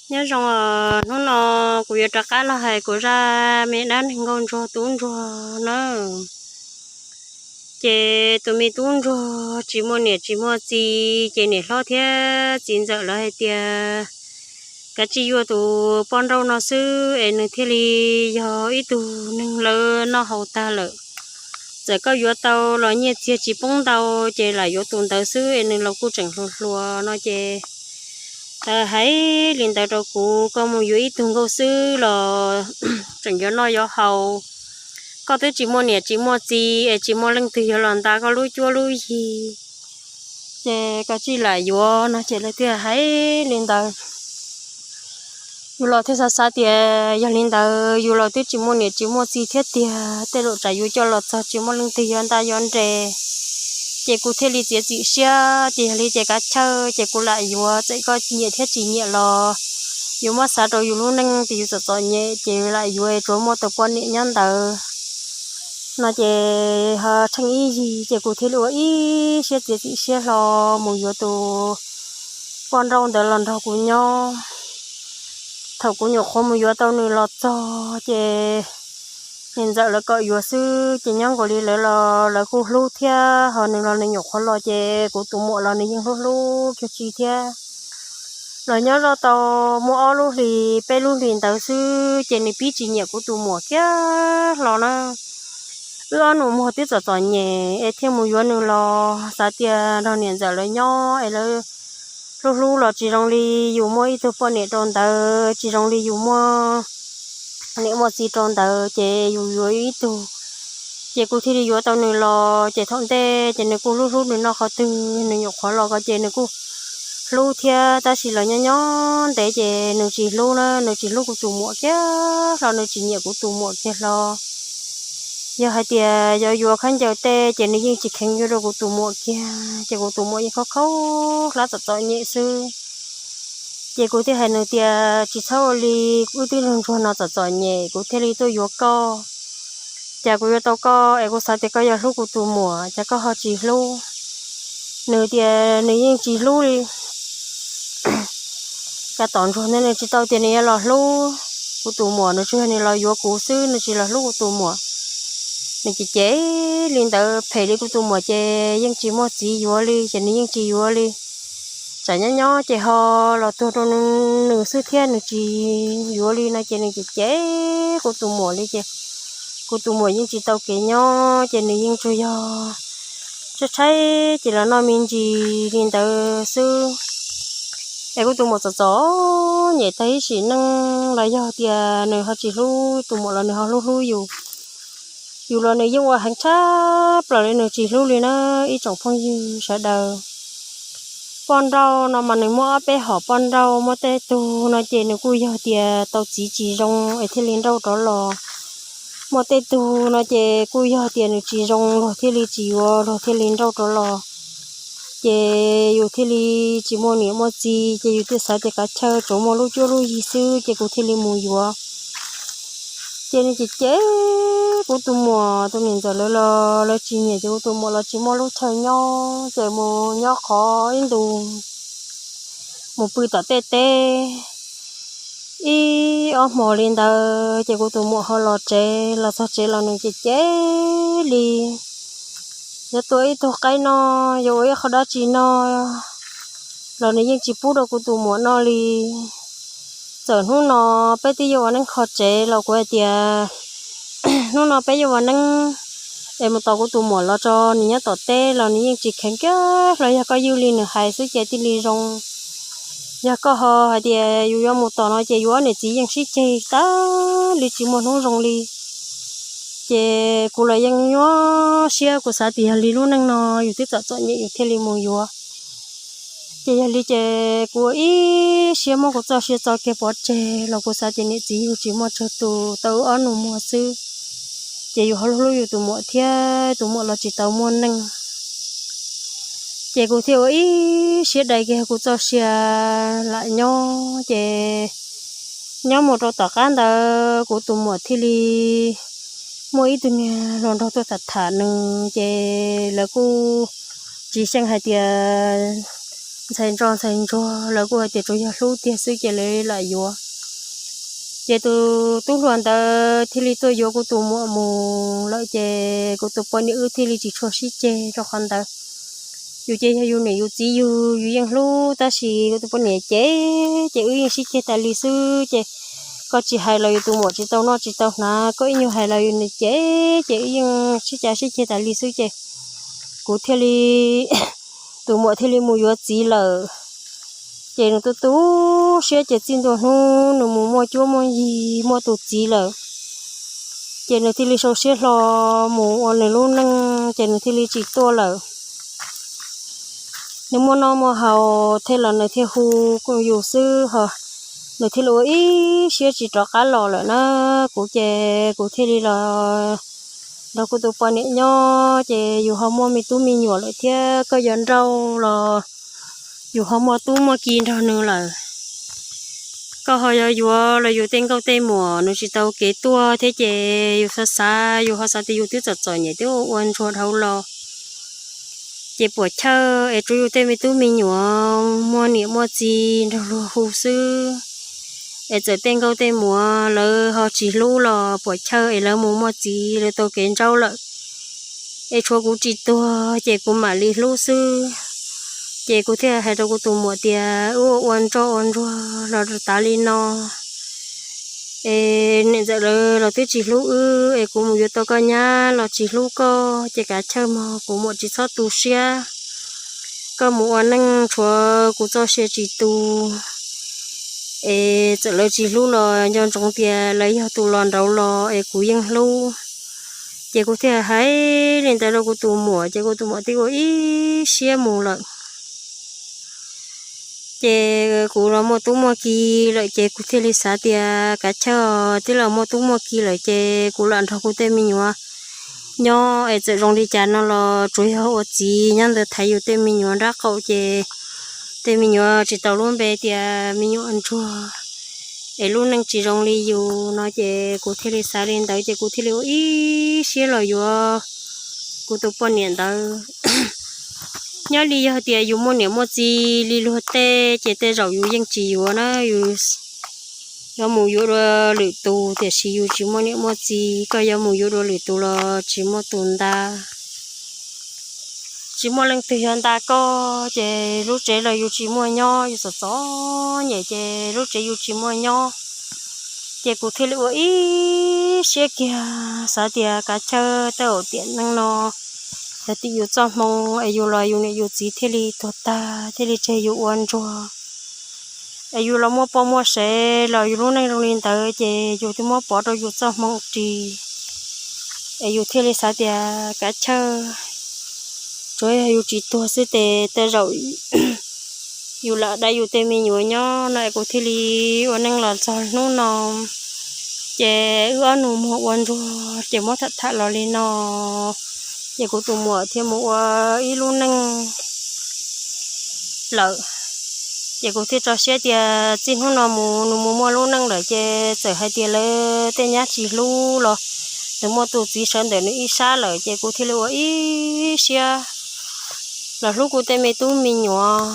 Nyob zoo os, hnub no kuv yuav rov qab los hais kuv zaj me dab neeg nkauj ntsuag tub ntsuag nawb. Ces tus me tub ntsuag tsis muaj niam tsis muaj txiv, ces niam hlob thiab txiv ntxawm lawv hais tias kav tsij yuav tus poj nrauj no xwb es nws thiaj li yog ib tug neeg lawv noj haus tag lawm. Txawm koj yuav tau los nyiaj txiag tsis poob ntau, ces lam yuav tus ntawd xwb es nws los kuj tseem hluas hluas no ces lawv hais li ntawd rau kuv, koj mus yuav ib tug nkauj xwb los tseem yuav noj yuav haus. Koj twb tsis muaj niam tsis muaj txiv es tsis muaj leej twg yuav los nta koj lub cuab lub yig, ces koj tsis lam yuav no ces lawv thiaj hais li ntawd. Yus los thiaj xav xav tias yog li ntawd yus los twb tsis muaj niam tsis muaj txiv thiab tiag, tej zaum tsam yus coj los txog tsis muaj leej twg yuav nta yuav nres. Ces kuv thiaj li txiav txim siab, ces yog li ces kav chawj ces kuv lam yuav, txawm koj nyiam thiab tsis nyiam los yus muab xav rau yus lub neej tias yus txom txom nyem ces lam yuav, tsuas muaj tus poj niam nyob ntawd no ces ho tsheej ib yig, ces kuv thiaj li ua ib siab txiav txim siab hlo mus yuav tus poj nrauj ntawd los nrog kuv nyob. Thaum kuv nyuam qhuav mus yuav tau nws los txog ces niam ntxawm lawv kom yuav xwb, ces nyob nkaus li lawv los lawv kuj hlub thiab, ho nws los nws nyuam qhuav los ces kuv tus muam los nws yeej hlub hlub kiag tsis thiab. Los nyob zoj tau muaj ob lub hlis peb lub hlis ntawd xwb ces nws pib tsis nyiam kuv tus muam kiag hlo na. Wb ob nus muag twb txom txom nyem es thiaj mus yuav nws los xav tias nrog niam ntxawm lawv nyob es lawv hlub hlub los tsis zoo li yus muaj ib tug poj niam rau ntawd, tsis zoo li yus muaj niam muaj txiv rau ntawd ces yus yuav ib tug. Ces kuv thiaj li yuav tau nws los, ces thaum ntej ces nws kuj hlub hlub nws noj qhov twg nws nyuam qhuav los ko ces nws kuj hlub thiab, tab sis los nyob nyob ntev ces nws tsis hlub na, nws tsis hlub kuv tus muam kiag hlo, nws tsis nyiam kuv tus muam kiag hlo. Yog hais tias yuav yuav khaub ncaws tej ces nws yeej tsis kheev yuav rau kuv tus muam kiag, ces kuv tus muam yeej khaub khaub hlab txom txom nyem xwb. Ces kuv thiaj hais nws tias tsis txhob ua li, wb twb ntsuag ntsuag no txom txom nyem kuv thiaj li tuaj yuav koj. Cas kuv yuav tau koj es kuv xav tias koj yuav hlub kuv tus muam, cas koj ho tsis hlub. Nws tias nws yeej tsis hlub li. Cas tom ntsuag ntawd nws tsis tau tias nws yuav los hlub kuv tus muam, nws tsuas yog nws los yuav kuv xwb, nws tsis los hlub kuv tus muam. Nws ces cem li ntawd phem li kuv tus muam ces yeej tsis muaj txiv yuav li ces nws yeej tsis yuav li. Tsam nyob nyob ces ho los tuag rau nws xwb thiab nws tsis yuav li no ces nws ces cem kuv tus muam li ces kuv tus muam yeej tsis tau kev nyob ces nws yeej tsuas yog tshaib tshaib ces los noj me ntsis li ntawd xwb. Es kuv tus muam txom txom nyem tag ib sim neej los yog tias nws ho tsis hlub tus muam los nws ho hlub hlub yus. Yus los nws yeej ua heev tshaj plaws li, nws tsis hlub li na ib tsoom phooj ywg sawv daws. Poj nrauj no mas nws muaj ob peb hom poj nrauj, muaj tej tug no ces nws kuj yog tias tau txiv tsis zoo es thiaj li nrauj rov los. Muaj tej tug no ces kuj yog tias nws tsis zoo luag thiaj li tsis yuav, luag thiaj li nrauj rov los. Ces yus thiaj li tsis muaj niam muaj txiv ces yus thiaj xav tias kav chaw tsuas muaj lub cuab lub yig xwb ces kuv thiaj li mus yuav. Ces nws ces cem kuv tus muam, tus niam ntxawm lawv los lawv tsis nyiam ces kuv tus muam los tsis muaj lub chaw nyob ces mus nyob qhov ib ntus, mus pw tom tej teb ib ob hmos li ntawd ces kuv tus muam ho los tsev, los txog tsev los nws ces cem li, yuav tua ib tug qaib noj, yuav ua ib qho dab tsi noj los nws yeej tsis pub rau kuv tus muam noj li. Txawm hnub no peb twb yuav ua neeb kho tsev los kuv hais tias hnub no peb yuav ua neeb es mus tos kuv tus muam los tso, nws nyob tom teb los nws yeej tsis kheev kiag hlo. Yog koj ywj li nws hais xwb ces thiaj li zoo. Yog koj ho hais tias yus yuav mus tos no ces yus ob niam txiv yeej sib ceg tag li tsis muaj hnub zoo li. Ces kuv los yeej nyuaj siab, kuv xav tias yog li lub neej no yus twb txom txom nyem yus thiaj li mus yuav. Ces yog li ces kuv ua ib siab muab kuv txoj sia txo kiag pov tseg los kuv xav tias niam txiv yug tsis muaj tsawg tus, tau wb ob nus muag xwb. Ces yus ho hlub hlub yus tus muam thiab, tus muam los tsis tau muaj neej. Ces kuv thiaj ua ib siab dai kiag kuv txoj sia lam nyob. Ces nyob mus rau tom qab ntawd kuv tus muam thiaj li muaj ib tug niag hluas nraug tuaj tham tham nws, ces lawv kuj tsis xyeej hais tias ntxhais ntsuag ntxhais ntsuag lawv kuj hais tias tsuas yog hlub tiag xwb ces lawv lam yuav. Ces tus tub hluas ntawd thiaj li tuaj yuav kuv tus muam mus lawm ces kuv tus poj niam wb thiaj li tsis tshua sib ceg rau qhov ntawd. Yus ces yog yus niam yus txiv yug, yus yeej hlub tab sis kuv tus poj niam ces, ces wb yeej sib ceg tas li xwb ces koj tsis hais los yus tus muam tsis tau noj tsis tau hnav, koj ib nyuag hais los yus niam ces, ces wb yeej sib cav sib ceg tas li xwb ces kuv thiaj li, tus muam thiaj li mus yuav txiv lawm. Ces nws tu tu siab ces txij ntua hnub nws mus muaj cuab muaj yig muaj tus txiv lawm, ces nws thiaj li sau siab hlo mus ua nws lub neej ces nws thiaj li tsis tuaj lawm. Nws muaj noj muaj haus thiab los nws thiaj hu yus xwb ho, nws thiaj li ua ib siab tsis rov qab los lawm na. Kuv ces kuv thiaj li los nrog kuv tus poj niam nyob ces yus ho muaj me tub me nyuam lawm thiab, koj yuav nrauj los yus ho muaj tub muaj ki nrog nws lawm. Koj ho yuav yuav los yus tej nkauj tej muam nws tsis tau kev tuaj thiab ces yus xav xav yus ho xav tias yus twb txom txom nyem twb ua ua ntsuag dhau los, ces puam chawj es tsuav yus tej me tub me nyuam muaj niam muaj txiv nrog luag hu xwb, es txawm tej nkauj tej muam lawv ho tsis hlub los puam chawj es lawv mus muaj txiv lawv tau kev ntsaub lawm, es tshuav kuv tsis tuag ces kuv mam li hlub xwb. Ces kuv thiaj hais rau kuv tus muam tias wb ua ntsoj ua ntsuag los tav li no, es niam ntxawm lawv los twb tsis hlub wb, es kuv mus yuav tau koj nyab los tsis hlub koj, ces kav chawj mog kuv muam tsis txhob tu siab. Koj mus ua neej tshuav kuv txoj sia tsis tu, es txawm lawv tsis hlub los nco ntsoov tias lawv yog tus los nraud los es kuv yeej hlub. Ces kuv thiaj hais li ntawd rau kuv tus muam ces kuv tus muam thiaj ua ib siab mus lawm. Ces kuv los muaj tub muaj ki lawm ces kuv thiaj li xav tias kav chawj twb los muaj tub muaj ki lawm ces kuv lam nrog kuv tej me nyuam nyob es txawm zoo li cas no los tsuas yog ua txiv nyob ntawd thaiv yus tej me nyuam nrab qaum ces tej me nyuam tsis tau lub npe tias me nyuam ntsuag, es lub neej tsis zoo li yus no ces kuv thiaj li xav li ntawd ces kuv thiaj li ua ib siab los yuav kuv tus poj niam ntawd. Nyob li yog tias yus muaj niam muaj txiv li luag tej ces tej zaum yus yeej tsis yuav na, yus yuav mus yuav dua lwm tus, tiam sis yus tsis muaj niam muaj txiv, koj yuav mus yuav dua lwm tus los tsis muaj tus nta, tsis muaj leej twg yuav nta koj, ces lub tsev los yus tsis muaj nyob, yus txom txom nyem ces lub tsev yus tsis muaj nyob. Ces kuv thiaj li ua ib siab kiag xav tias kav chawj tej zaum tiam neej no yog tim yus txoj hmoo es yus los yus niam yus txiv thiaj li tuag tag thiaj li tseg yus ua ntsuag, es yus los muaj poj muaj sev los yus lub neej zoo li ntawd ces yus twb muab pov rau yus txoj hmoo ris, es yus thiaj li xav tias kav chawj, tsuav yog yus tsis tuag xwb ces tej zaum yus lam dai yus tej me nyuam nyob no es kuv thiaj li ua neej los txog hnub no. Ces wb ob nus muag ua ntsuag ces muab tham tham los li no, ces kuv tus muam thiaj mus ua ib lub neej lawm. Ces kuv thiaj tso siab tias txij hnub no mus nws mus muaj lub neej lawm ces txawm hais tias lawv tej nyab tsis hlub los nws muaj tus txiv sawv ntawm nws ib sab lawm ces kuv thiaj li ua ib siab los hlub kuv tej me tub me nyuam.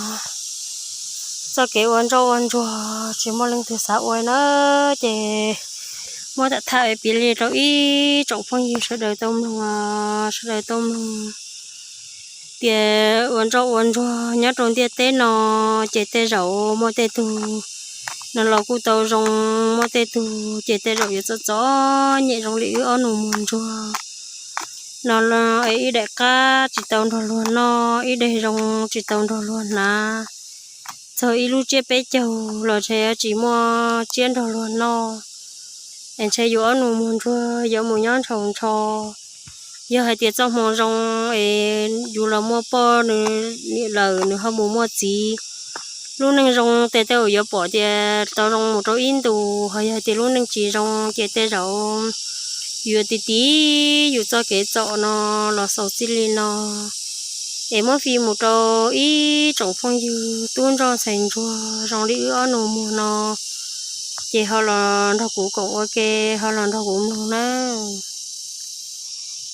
Txoj kev ua ntsoj ua ntsuag tsis muaj leej twg xav ua na, ces muab tham tham piav li rau ib tsoom phooj ywg sawv daws tau mloog, sawv daws tau mloog tias ua ntsoj ua ntsuag nyob rau ntiaj teb no ces tej zaum muaj tej tug no los kuj tau zoo, muaj tej tug ces tej zaum yuav txom txom nyem zoo li wb ob nus muag ntsuag no los es ib daim qab tsis tau nrog luag noj, ib daim zoo tsis tau nrog luag hnav, txog ib lub tsiab peb caug los ntshe yuav tsis muaj tsiab nrog luag noj, es ntshe yus ob nus muag ntsuag yuav mus nyob ntshaus ntsho. Yog hais tias txoj hmoo zoo es yus los muaj poj nws niam lawm nws ho mus muaj txiv, lub neej zoo ces tej zaum yuav pom tias tau zoo mus rau ib ntus, ho yog tias lub neej tsis zoo ces tej zaum yus yuav ti ti yus txoj kev txom no los xaus txij li no. Es muab fij mus rau ib tsoom phooj ywg tub ntsoj ntxhais ntsuag zoo li wb ob nus muag no, ces ho los nrog kuv koom ua ke, ho los nrog kuv mloog nawb.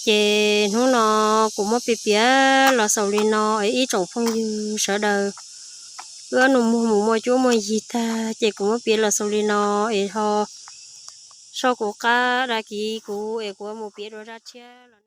Ces hnub no kuv muab piav piav los xaus li no es ib tsoom phooj ywg sawv daws Wb ob nus muag mus muaj cuab muaj yig tag ces kuv muab piav los xaus li no es ho soj kuv qab dag kiv kuv es kuv mus piav dua zaj tshiab.